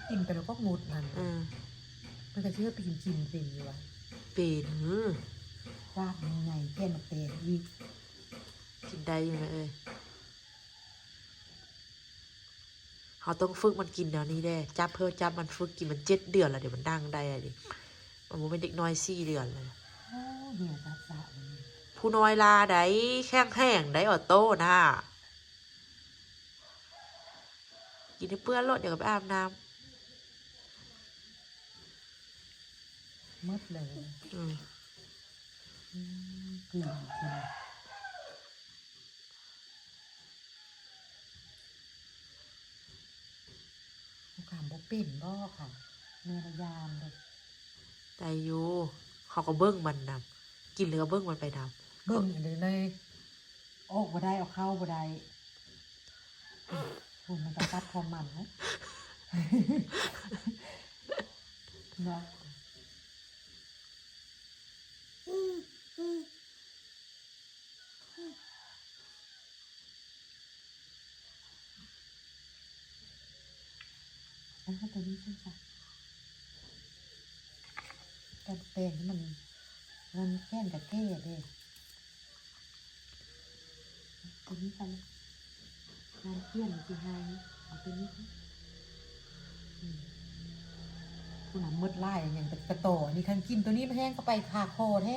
ກິນໄປແລ້ວກໍໝົດນັ້ນ ເອີ ມັນກໍຊິເຮັດໄປກິນ ກິນເປັນຢູ່ວ່າ ເປັນ ອື ລາບໃຫຍ່ໆ ແກ່ນໝາກແຕງອີກ ກິນໄດ້ຢູ່ນະເອີຍ. ເຮົາຕ້ອງຝຶກມັນກິນແນວນີ້ເດ້ ຈັບເພິ່ນ ຈັບມັນ ຝຶກກິນມັນເຈັດເດືອນແລ້ວເດ ມັນນັ່ງໄດ້ແລ້ວເດ ມັນບໍ່ແມ່ນເດັກນ້ອຍສີ່ເດືອນແລ້ວ. ໂອ້ ເຫື່ອຊະໆ ຜູ້ນ້ອຍລາໃດ ແຂງແຮງໃດ ອອໂຕ້ນະ ກິນໃຫ້ເປື້ອນໂລດ ດຽວກໍໄປອາບນ້ຳ ໝົດເລີຍ ອື ອືມ ກິນ ກິນ ເຂົາຂາມບໍ່ເປັນບໍ່ ຂາມແມ່ລະຍາມເດ້ ໄດ້ຢູ່ ເຂົາກໍເບິ່ງມັນນຳ ກິນແລ້ວກໍເບິ່ງມັນໄປນຳ ເບິ່ງຢູ່ໃນ ອອກບໍ່ໄດ້ ເອົາເຂົ້າບໍ່ໄດ້ ໂອ້ ມັນກໍຕັດຄວາມມັນເນາະ ເນາະ. ເອົາໂຕນີ້ຊັ້ນຊະ ກັນແປງໃຫ້ມັນ ມັນແຂງກະແກ່ເດ້ ໂຕນີ້ຊັ້ນ ງານປ່ຽນຊິໃຫ້ ເອົາໂຕນີ້ ອືມ ພຸ້ນນະ ໝົດຫຼາຍຫຍັງ ແຕ່ກະຕໍ ອັນນີ້ຄັນກິນໂຕນີ້ມັນແຮງເຂົ້າໄປຄາຄໍແທ້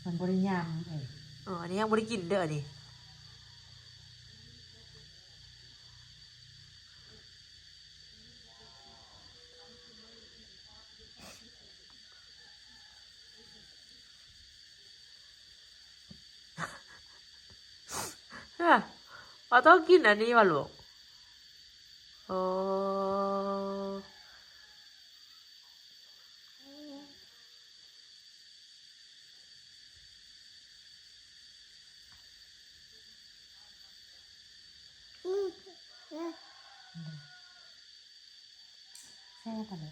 ມັນບໍ່ໄດ້ຍຳ ເອີ ອໍ ອັນນີ້ຍັງບໍ່ໄດ້ກິນເດີ້ ອັນນີ້. ເອີ ເອົາ ຕ້ອງກິນອັນນີ້ຫວາລູກ? ໂອ້ ແຊບຫັ້ນແຫຼະ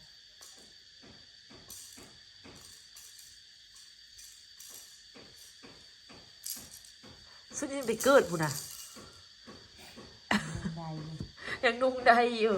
ຊຸດນີ້ໄປເກີດພຸ້ນນະ ຍັງນຸ່ງໄດ້ຢູ່ ຍັງນຸ່ງໄດ້ຢູ່.